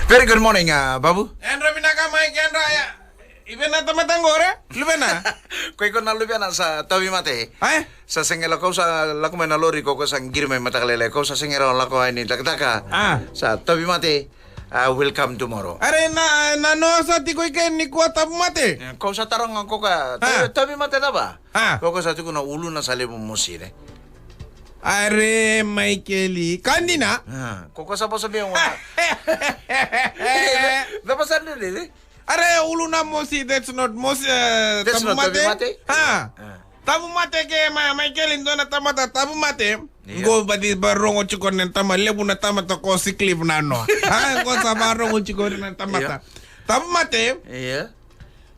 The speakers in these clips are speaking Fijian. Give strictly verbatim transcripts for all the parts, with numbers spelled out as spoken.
Very good morning, uh, Babu. Yadra vinaka mai kedra ya. I vei na tamata qori? Luvena? Ko iko na luvena sa tauvimate. Ai? Sa sega ni lako, sa lako mai na lori, ko ko sa qiri mai mataka lailai, ko sa sega ni lako yani, takataka. Ah. Sa tauvimate. Uh, will come tomorrow. Are na, na noa sa tiko i ke nikua, tauvimate? Eh, ko sa taroga ko ka, ah, tauvimate cava? Ah. Ko ko sa tiko na uluna sa levu mosi, ne? Are Maikeli, ka dina? Ah, ko ko sa vosa vei au ga. Eh, cava sa dina, ne? Are uluna mosi, that's not mosi, eh, that's not tauvimate. Tauvimate. Ah. Ah. Tauvimate ke, Ma-, Maikeli, dua na tamata tauvimate. Io. Qo vati varogo tiko na tama, levu na tamata ko sick leave na noa. Ah, qo sa varogo tiko na tamata. Io. Tauvimate. Io.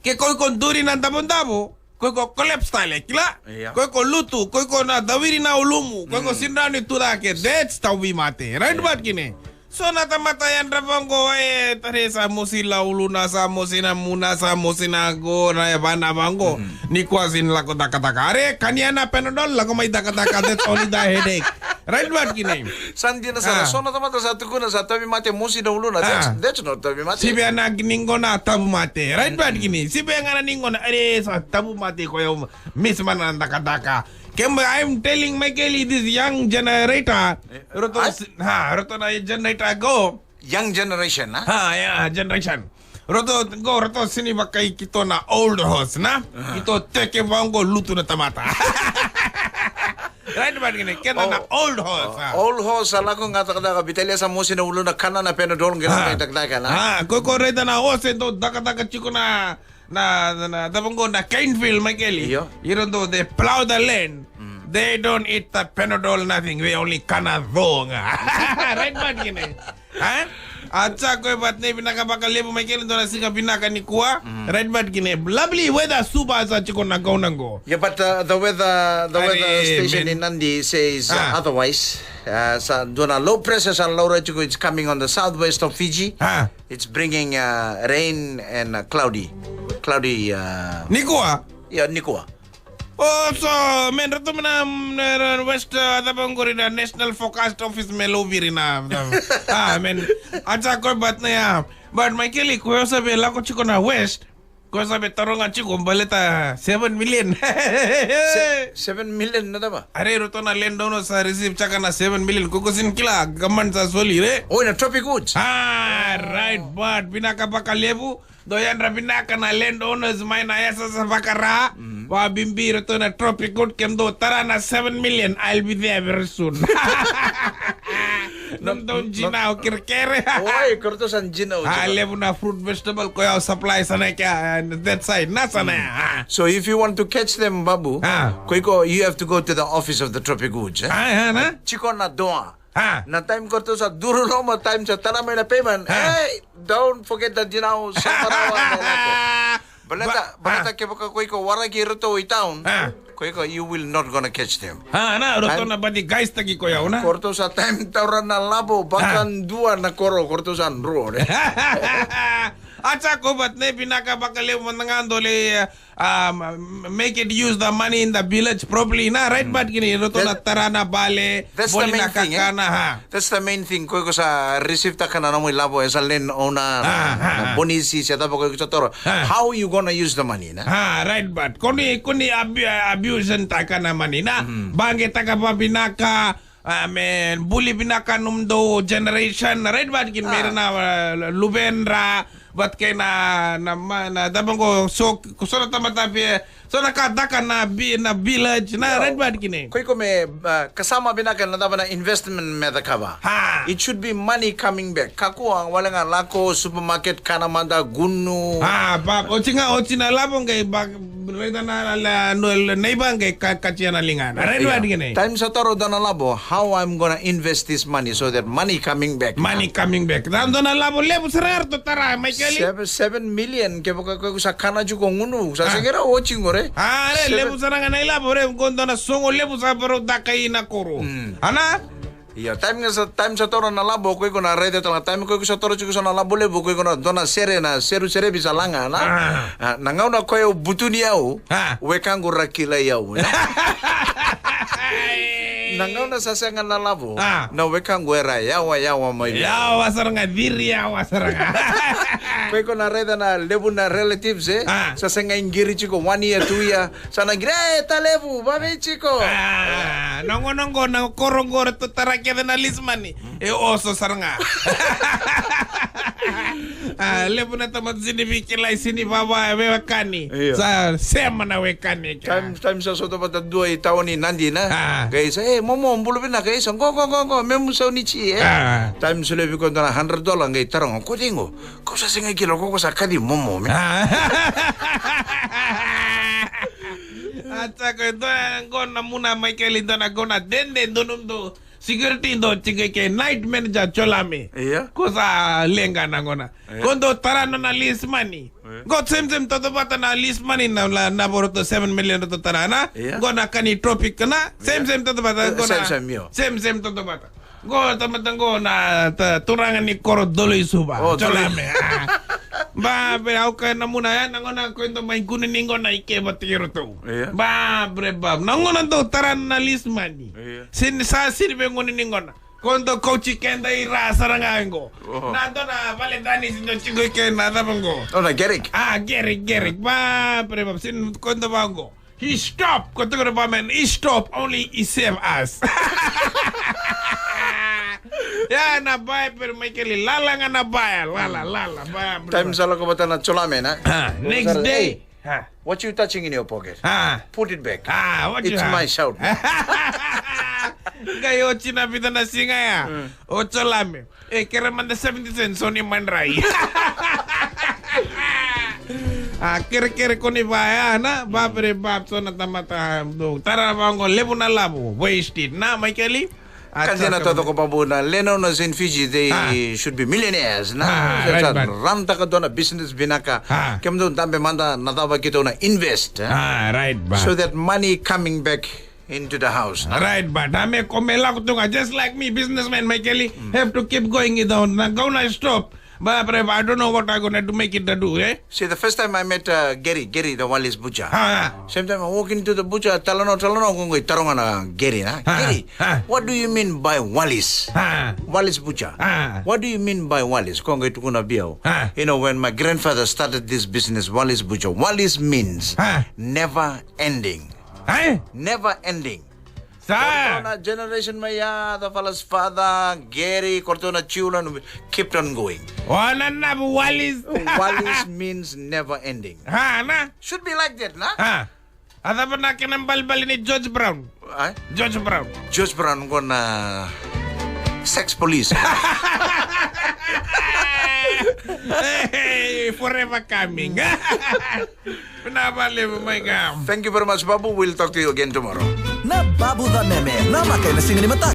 Ke ko iko duri na davodavo, ko iko collapse tale, kila? Io. Ko iko lutu, ko iko na dawiri na ulumu, ko iko, mm, sidra ni tu cake, that's tauvimate. Right, io, but kine. So na tamata yadra vaqo, e, tare sa mosi la uluna, sa mosi na muna, sa mosi na qo, na yavana vaqo. Mm. Nikua sa ni lako takataka. Are, kania na Panadol, lako mai takataka, that's only the headache. Right, but kine. Sa dina sara, ah, so na tamata sa tukuna sa tauvimate, mosi na uluna. Ah. That's, that's not tauvimate. Sivia na ni qo na tauvimate. Right, but kine. Sivia ga na ni qo na, are, sa tauvimate ko ya, miss mana na takataka. Kemba, I'm telling Maikeli, this young generator. Eh, roto, ai? Si-, ha, roto na generator qo. Young generation, ha? Ha, yeah, generation. Roto qo, roto sa ni vaka i kito na old horse, na? Aha. Kito teke vaqo, lutu na tamata. Right, but kine, keda na old horse, oh, ha. Old horse, sa lako ga takataka, vitalia sa mosi na uluna, kana na Panadol, qai, ha, lako mai takataka, na? Ha, ko ko raica na horse, dau takataka tiko na na, na, na, cava qo, na cane field, Maikeli. Io. Even though they plow the land, mm, they don't eat the Panadol, nothing. They only kana co ga. Right, but kine. Ha? A ca ko e vat nei vinaka vakalevu, Maikeli, dua na siga vinaka nikua. Mm. Right, but kine. Lovely weather, suva sa tiko na gauna qo. Yeah, but, uh, the weather, the weather station in Nadi says, uh, ah, otherwise. Uh, sa dua na low pressure sa laurai tiko, it's coming on the southwest of Fiji. Ah. It's bringing, uh, rain and, uh, cloudy. Cloudy, uh, nikua? Yeah, nikua. Oh, so, man, ratou mai na, mm, na, na West, uh, cava qori na National Forecast Office me louviri na, na, ah, man. A ca ko e vat na ya. But Maikeli, ko ya sa via lako tiko na West. Ko sa via taroga tiko baleta seven million. Se-, seven million na cava? Are, ratou na landowner sa receive caka na seven million. Ko ko sa ni kila, government sa soli, re? Oh, na Tropic Woods. Ah, right, but vinaka vakalevu. Dou yadra vinaka na landowners mai na yasa sa vakara. Mm. Vakabibi ratou na Tropic Wood, kemudou tara na seven million. I'll be there very soon. Nomudou jinau kerekere. Oi, ko ratou sa jinau. Ah, levu na fruit vegetable ko ya supply sa na kea, uh, that side, na sa na ya. Ah. So if you want to catch them, Babu, ah, ko iko, you have to go to the office of the Tropic Woods, eh? Ah, ah, na? Tiko na doa. Ah. Na time ko ratou sa duru loma, time sa tara mai na payment. Ah. Hey, don't forget the jinau, sa marawa na lako. Baleta, ba-, baleta ah, kevaka ko iko waraki iratou i town, ah, ko iko, you will not gonna catch them. Ah, na, ratou na bati guys taki ko yau, na? Ko ratou sa time taura na lavo, ah, vakadua na koro, ko ratou sa dro, ne? A ca ko vat ne vinaka vakalevu mada ga dole, ah, um, make it use the money in the village properly, na, right, mm, but kini ratou na tara na vale, that's the main thing, eh? Boli na kakana, ha. That's the main thing. Ko iko sa receive taka na nomu ilavo as a land owner, ah, na, ah, na bonisi, se cava ko iko sa toro. Ah. How you gonna use the money, na? Ah, right, but ko ni, ko ni abu-, abuse taka na money, na? Mm. Baqe taka vavinaka, ah, me buli vinaka nomudou generation, right, but kini, ah, me ira na, ah, luvedra, but kei na, na ma-, na cava qo, so, so na tamata via, so na ka taka na vi-, na village, na, right, but kini. Ko iko me, ah, kasama vinaka na cava na investment me cakava. Ha. It should be money coming back. Kakua wale ga lako supermarket, kana mada, gunu. Ha, ba, oti ga, oti na lavo qai ba, raica na, na, na, na neighbor qai ka-, katia na ligana. Right, yeah, but kini. Time sa toro dua na lavo, how I'm gonna invest this money so that money coming back. Money coming back. Na dua na lavo levu sara ga ratou tara, Michael. Seven, seven million, kevaka ko iko sa kana tiko gunu, sa, ah, sega ni rawa oti qori. Ah, re, seven. Levu sara ga na ilavo, re, qo dua na soqo levu sa varau dakai na koro. Mm. Ana? Ia, time ga sa, time sa toro na lavo, ko iko na raica tale ga, time ko iko sa toro tiko sa na lavo levu, ko iko na dua na sere, na seru serevi sa laga, na? Ah. Ah, na gauna ko e butuni au, ah, wekaqu ra kilai au, na? Na gauna sa sega na lavo, ah, na wekaqu era yawa yawa mai. Yawa sara ga, ciri yawa sara ga. Ko iko na raica na levu na relatives, eh? Ah. Sa sega i qiri tiko one year, two year. Sa na qiri, eh, talevu, vavei tiko. Ah, na gauna qo na koro qo ratou tara kece na list money. E oso sara ga. Ah, levu na tamata sini veikilai, sini vava, e veiwekani. Io. Sa sema na wekani. Time, time sa sota vata dua i taoni Nadi na. Ah. Qai sa, "E, momo, bula vinaka, e sa, qo, qo, qo, qo, memu sau ni tsi, e." Ah. Time sa levu ko dua na hundred dollar, qai taroga, "Ko cei qo? Ko sa sega kila, ko, ko sa kaci momo, me." Ah. A tsa ko e dua na qo na muna Michael, dua na qo na dede, dua na mdo. Security do tiko ke night manager Cholame. Ia. Ko sa leqa na gona. Ia. Ko do tara na list money. Ia. Ko same same toto vata na list money na, na, na voro to seven million to tara na. Ia. Ko na kani Tropic na. Same, ia, same toto vata. Eh, ko na same, same, io. Same same toto vata. Ko tamata ko na ta, turaga ni koro dolo i Suva. Oh, Cholame. Ah. Ba, be au ka na muna ya, na gona ko ndo mai kuni ni gona i ke vata kero tou. Ia. Ba, bre, ba. Na gona do tara na list money. Ia. Sin sa siri be ngoni ni gona. Kondo coach kenda i ra sara ga qo. Oh. Na dona vale dani sin do tiko ke na dava qo. Oh, na Gerik. Ah, Gerik, Gerik. Ba, pre ba sin kondo ba qo. He stop. Ko tiko ba man. He stop. Only he save us. Ya na bai per Michael lala ga na bai lala lala ba. Time sala ko bata na Cholame na. Ah, next day. Ha. What you touching in your pocket? Ha. Put it back. Ha, what you... It's my shout. Qai oti na vica na siga ya. Mm. O Cholame. E, kere mada seventy cents, so ni madrai. A, kere, kere, ko ni vaya, na? Babere bab, so na tamata, do. Tara vango, levu na lavo. Wasted. Na, Michael? Ka dina totoko babu na lewe ni St. Fiji, they should be millionaires. Na, sa ranitaka dua na business vinaka. Kemudou dabe mada na cava keitou na invest, eh? So that money coming back into the house. Right, but na me ko me lako tu ga, just like me, businessman Michael, have to keep going it down. Na gauna stop. But, but I don't know what I'm gonna do, make it to do, eh? See, the first time I met, uh, Gary, Gary, the Wally's butcher. Ah, ah. Same time I walk into the butcher, talanoa, talanoa, ko qai taroga na Gary, na? Ah, Gary, ah, what do you mean by Wally's? Ah. Wally's butcher. Ah. What do you mean by Wally's? Ko qai tukuna vei au. Ah. You know, when my grandfather started this business, Wally's butcher, Wally's means, ah, never ending. Eh? Never ending. Sa. Ko ratou na generation mai ya, the father's father, Gary, ko ratou na children, kept on going. O na na Wally's. Wally's means never ending. Ha, na? Should be like that, na? Ha. A cava na kena balibali ni George Brown? Ai? George Brown. George Brown qo na sex police. Hey, forever coming. Vinaka vakalevu, Maika. Thank you very much, Babu. We'll talk to you again tomorrow. Na Babu Caneme, namaka ena siga ni mataka.